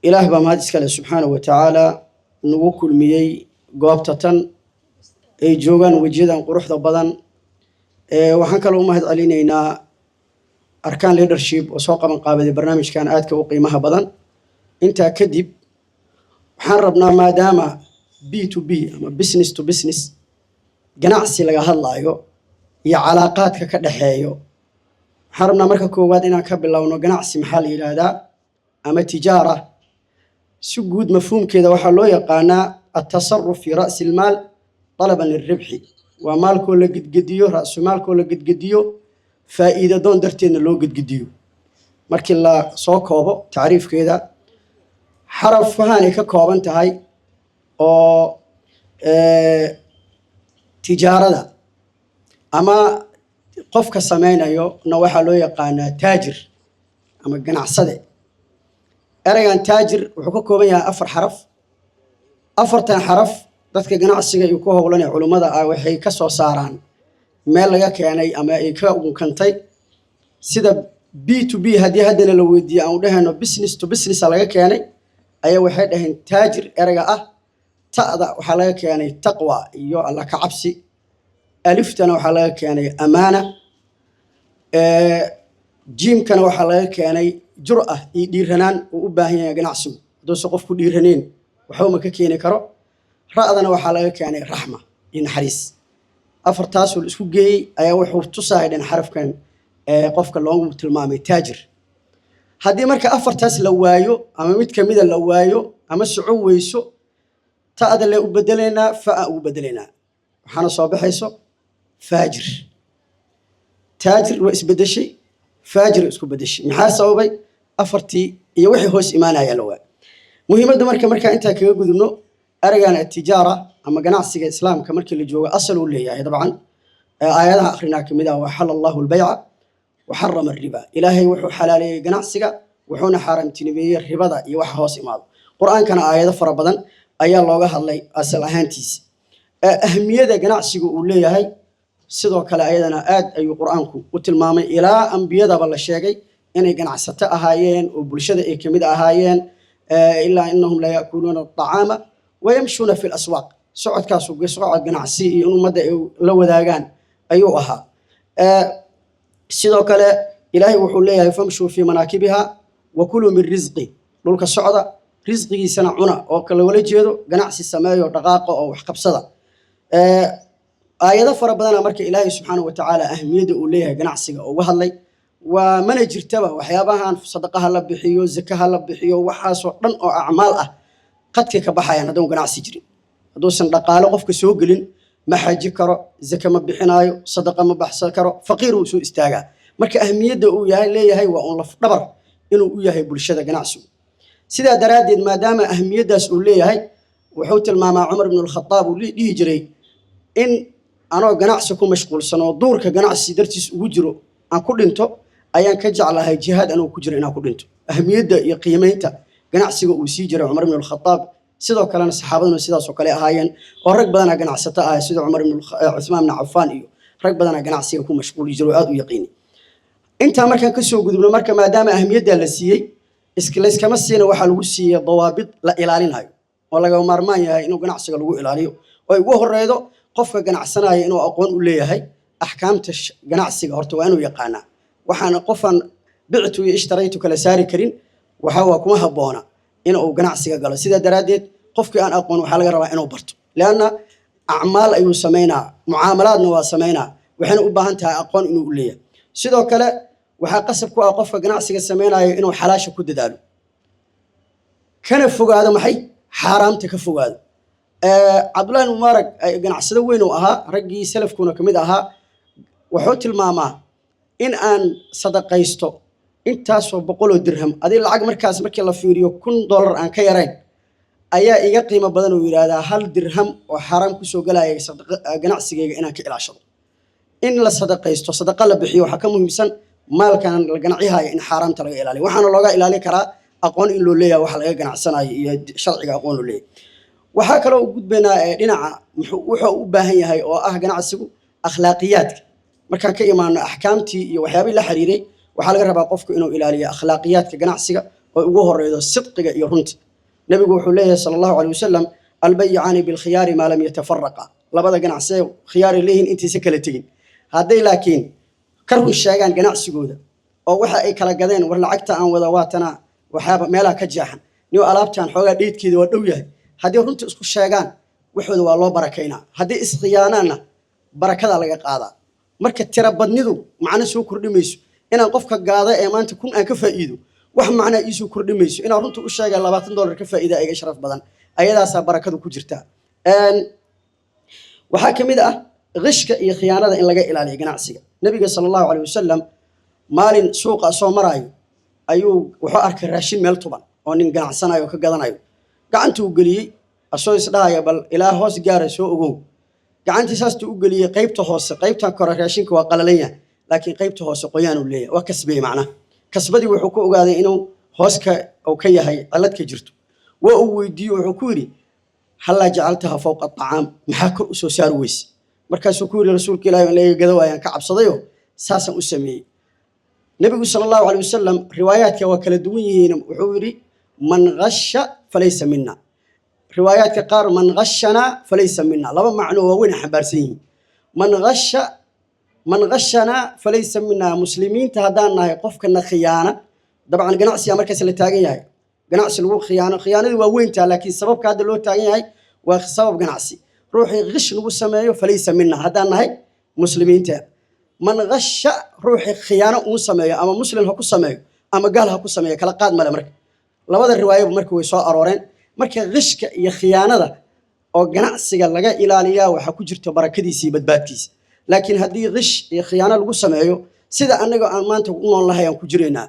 Ilaah baa mahad iskale, subxaanahu wa tacaala, nagu kulmiyey goobta tan ay joogaan wejiyadan quruxda badan. Waxaan kaloo u mahad celinaynaa Arkaan Leadership oo soo qaban qaabaday barnaamijkan aadka u qiimaha badan. Intaa kadib, waxaan rabnaa, maadaama B to B ama business to business ganacsi laga hadlaayo iyo calaaqaadka ka dhexeeyo, waxaan rabnaa marka koowaad inaan ka bilowno ganacsi maxaa la yidhaahdaa ama tijaara. Si guud mafhuumkeeda waxaa loo yaqaanaa التصرف في رأس المال طلبا للربح. Waa maalkoo la gedgediyo, ra'sumaalkoo la gedgediyo, faa'iida doon darteedna loo gedgediyo. Markii la soo koobo tacriifkeeda, xarafahan ay ka kooban tahay oo tijaarada ama qofka sameynayo na waxaa loo yaqaanaa taajir ama ganacsade. Ereygan taajir wuxuu ka kooban yahay afar xaraf. Afartan xaraf dadka ganacsiga iyo ku howlanee culummada ah waxay ka soo saaraan meel laga keenay ama ay ka unkantay. Sida B to B haddii haddana la weydiiye aan u dhahayno business to businessa laga keenay, ayaa waxay dhaheen taajir ereyga ah ta'da waxaa laga keenay taqwa iyo Alla ka cabsi, aliftana waxaa laga keenay amaana, jiimkana waxaa laga keenay jur'a iyo dhiiranaan uu u baahan yahay ganacsigu. Hadduusan qofku dhiiraneen, waxba ma ka keeni karo. Ra'dana waxaa laga keenay raxma iyo naxariis. Afartaasoo la isku geeyey ayaa wuxuu tusaaya dhan xarafkan qofka loogu tilmaamay taajir. Haddii marka afartaas la waayo ama mid kamida la waayo ama soco weyso, ta'da lee u bedelaynaa, fa'a ugu bedelaynaa, waxaana soo baxayso faajir. Taajir waa isbedeshay, faajir isku bedeshay. Maxaa sababay? Afartii iyo wixii hoos imaanaya la waayo. Muhiimadda marka markaa intaa kaga gudubno, ereygan atijaara ama ganacsiga islaamka markii la joogo asal uu leeyahay. Dabcan aayadaha akrinaa kamid ah: وأحل الله البيع وحرم الربا. Ilaahay wuxuu xalaaleeyey ganacsiga, wuxuuna xaaraamtinimeeyey ribada iyo waxa hoos imaado. Qur-aankana aayado fara badan ayaa looga hadlay asal ahaantiisa. Ahmiyada ganacsiga uu leeyahay sidoo kale ayadana aad ayuu Qur-aanku u tilmaamay, ilaa ambiyadaba la sheegay inay ganacsato ahaayeen oo bulshada ay kamid ahaayeen: إلا إنهم ليأكلون الطعام ويمشون في الأسواق. Socodkaasu socod ganacsi iyo in ummadda ay la wadaagaan ayuu ahaa. Sidoo kale Ilaahay wuxuu leeyahay: فامشوا في مناكبها وكلوا من رزقه. Dhulka socda, risqigiisana cuna, oo lagala jeedo ganacsi sameeyo, dhaqaaqa oo waxqabsada. Aayado fara badana marka Ilaahay subxaanahu watacaala ahmiyadda uu leeyahay ganacsiga uga hadlay. Waa mana jirtaba waxyaabahan sadaqaha la bixiyo, zakaha la bixiyo, waxaasoo dhan oo acmaal ah qadkay ka baxayaan hadduun ganacsi jirin. Hadduusan dhaqaalo qofka soo gelin, ma xaji karo, zaka ma bixinaayo, sadaqa ma baxsan karo, faqiir uu soo istaagaa. Marka ahmiyadda uu yahay leeyahay waa uun lafdhabar inuu u yahay bulshada ganacsigu. Sidaa daraaddeed, maadaama ahmiyaddaas uu leeyahay, wuxuu tilmaamaa Cumar ibnu Alkhadaab uu dhihi jiray: in anoo ganacsi ku mashquulsan oo duurka ganacsi dartiis ugu jiro aan ku dhinto ayaan ka jeclahay jihaad anoo ku jiro inaan ku dhinto. Ahmiyadda iyo qiimeynta ganacsiga uu sii jiray Cumar ibnu Alkhadaab, sidoo kalena saxaabaduna sidaasoo kale ahaayeen, oo rag badanaa ganacsato ah, sida Cumar ibn Cuthmaan ibn Cafaan iyo rag badanaa ganacsiga ku mashquuli jiro oo aada u yaqiini. Intaa markaan kasoo gudubno, marka maadaama ahmiyaddaa la siiyey, layskama siina, waxaa lagu siiyey dawaabid la ilaalinayo oo lagama maarmaan yahay inuu ganacsiga lagu ilaaliyo, oo ugu horeydo qofka ganacsanaya inuu aqoon u leeyahay axkaamta ganacsiga. Horta waa inuu yaqaanaa. Waxaana qofaan بعت iyo اشتريت kala saari karin waxa waa kuma habboona in uu ganacsiga galo. Sidaa daraaddeed, qofkii aan aqoon waxaa laga rabaa inuu barto, leanna acmaal ayuu samaynaa, mucaamalaadna waa samaynaa, waxayna u baahan tahay aqoon inuu u leeyahay. Sidoo kale waxaa qasab ku ah qofka ganacsiga samaynayo inuu xalaasha ku dadaalo, kana fogaado maxay xaaraamta ka fogaado. Cabdullahi Mubaarak ganacsado weyn uu ahaa, raggii salafkuna ka mid ahaa. Wuxuu tilmaamaa in aan sadaqaysto intaasoo boqoloo dirham, adii lacag markaas markii la fiiriyo $1000 aan ka yarayn, ayaa iga qiimo badan, uu yidhaahdaa, hal dirham oo xaaraam kusoo galaya ganacsigayga inaan ka ilaashado. In la sadaqaysto, sadaqa la bixiyo, waxaa ka muhiimsan maalkan la ganacyahaya in xaaraamta laga ilaaliyo. Waxaana looga ilaalin karaa aqoon in loo leeyahay waxa laga ganacsanayo iyo sharciga aqoon loo leeyahay. Waxaa kaloo u gudbaynaa dhinaca wuxuu u baahan yahay oo ah ganacsigu akhlaaqiyaadka. Markaan ka imaano axkaamtii iyo waxyaabihii la xiriiray, waxaa laga rabaa qofku inuu ilaaliyo akhlaaqiyaadka ganacsiga. Oo ugu horeydo sidqiga iyo runta. Nebigu wuxuu leeyahay, sala Allahu caleyh wasalam: "Albayicaani bilkhiyaari maa lam yatafaraqa." Labada ganacsee khiyaaray leeyihiin intaysa kala tegin. Hadday laakiin ka run sheegaan ganacsigooda oo waxa ay kala gadeen, war lacagta aan wada waatana, waxyaaba meelaha ka jeexan niyo, alaabtan xoogaa dheydkeeda waa dhow yahay, haddii runta isku sheegaan, waxooda waa loo barakaynaa. Haddii iskhiyaanaanna, barakadaa laga qaadaa. Marka tira badnidu macno soo kordhi mayso. Inaan qofka gaada ee maanta 1000 aan ka faa'iido, wax macnaa iisoo kordhi mayso. Inaan runta u sheega $20 ka faa'iida iga sharaf badan, ayadaasaa barakadu ku jirtaa. Waxaa ka mid ah qishka iyo khiyaanada in laga ilaaliyo ganacsiga. Nabiga, sala Allahu caleyh wasalam, maalin suuqa soo maraayo ayuu wuxuu arkay raashin meel tuban oo nin ganacsanayo oo ka gadanayo. Gacantuu geliyey asoo isdhahaya bal ilaa hoos gaara soo ogow. Gacantii saastuu u geliyey qaybta hoose. Qaybtan kore raashinka waa qalalan yahay, laakiin qaybta hoose qoyaanuu leeyahay. Waa kasbiyey macnaha. Kasbadii wuxuu ku ogaaday inuu hoos ka uu ka yahay, cillad ka jirto. Waa uu weydiiye, wuxuu ku yidhi: "Hallaa jacaltaha fawqa acaam? Maxaa kor u soo saari weyse?" Markaasuu ku yidhi: "Rasuulka Ilahi, in laga gado waayaan ka cabsadayo, saasaan u sameeyey." Nebigu, sala Allahu caleyh wasalam, riwaayaadka waa kala duwan yihiin, wuxuu yidhi: "Man gasha falaysa mina." Riwaayaadka qaar: "Man gashanaa falaysa mina." Laba macno waaweyn ay xambaarsan yihiin. Man gasha, man gashanaa falaysa mina, muslimiinta haddaan nahay, qofkana khiyaana. Dabcan ganacsiga markaas la taagan yahay, ganacsi lagu khiyaano, khiyaanadii waa weyntaa, laakiin sababka hadda loo taagan yahay waa sabab ganacsi. Ruuxii qish lagu sameeyo, falaysa mina haddaan nahay muslimiinta. Man gasha, ruuxii khiyaano uu sameeyo, ama muslim ha ku sameeyo ama gaal ha ku sameeyo, kala qaad male. Marka labada riwaayaba marka way soo arooreen. Marka qishka iyo khiyaanada oo ganacsiga laga ilaaliyaa, waxaa ku jirta barakadiisa iyo badbaadkiisa. Laakiin haddii qish iyo khiyaano lagu sameeyo, sida annaga aan maanta u nool nahay aan ku jiraynaa.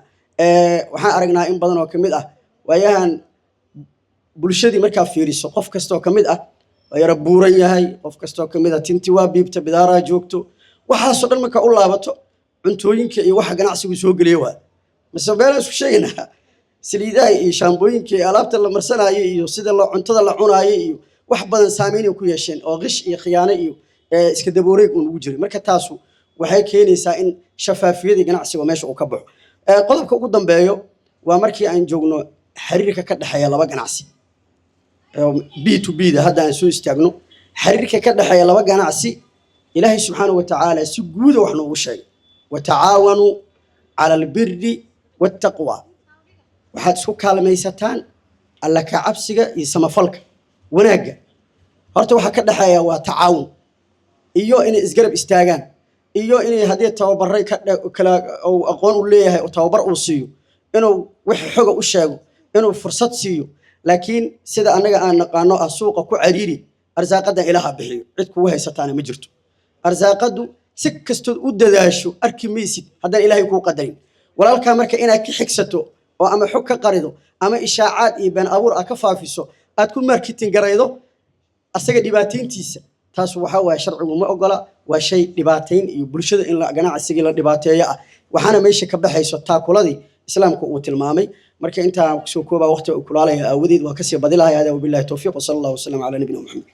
Waxaan aragnaa in badan oo ka mid ah waayahan bulshadii markaa fiiriso, qof kastoo ka mid ah waa yara buuran yahay, qof kastoo ka mid ah tinti waa biibta, bidaaraa joogto. Waxaasoo dhan markaa u laabato cuntooyinka iyo waxa ganacsigu soo geliya waa mise beelaan isku sheegaynaa, saliidaha iyo shaambooyinka iyo alaabta la marsanaayo iyo sida la cuntada la cunaayo iyo wax badan saameynay ku yeesheen oo qish iyo khiyaano iyo iska dabooreeg uun ugu jiray. Marka taasu waxay keenaysaa in shafaafiyadii ganacsiga meesha uu ka baxo. Qodobka ugu dambeeyo waa markii aan joogno xiriirka ka dhexeeya laba ganacsi, B to B da hadda aan soo istaagno. Xiriirka ka dhexeeya laba ganacsi, Ilaahay subxaanahu wa tacaala si guuda wax noogu sheegay: "Watacaawanuu cala albiri waataqwa." Waxaad isku kaalmaysataan Alla ka cabsiga iyo samafalka, wanaagga. Horta waxaa ka dhexeeya waa tacaawun iyo inay isgarab istaagaan iyo inay haddii tababaray ka kala uu aqoon u leeyahay oo tababar uu siiyo, inuu wixii xoga u sheego, inuu fursad siiyo. Laakiin sida annaga aan naqaano ah, suuqa ku cariiri, arsaaqadan Ilaaha bixiyo, cid kugu haysataana ma jirto. Arsaaqadu si kastood u dadaasho arki maysid haddaan Ilaahay kuu qadarin. Walaalkaa marka inaad ka xigsato oo ama xog ka qarido ama ishaacaad iyo been abuur aad ka faafiso, aad ku marketing garaydo asaga dhibaatayntiisa, taas waxaa waaye sharcigu ma ogola. Waa shay dhibaatayn iyo bulshada in la ganacsigii la dhibaateeyo ah, waxaana meesha ka baxayso taakuladii Islaamku uu tilmaamay. Marka intaa kusoo koobaa, waqtiga uu kulaalaya aawadeed waa kasii badi lahay. Hada wabillahi towfiiq, wasala Allahu wasalam calaa nabiyina Muxamed.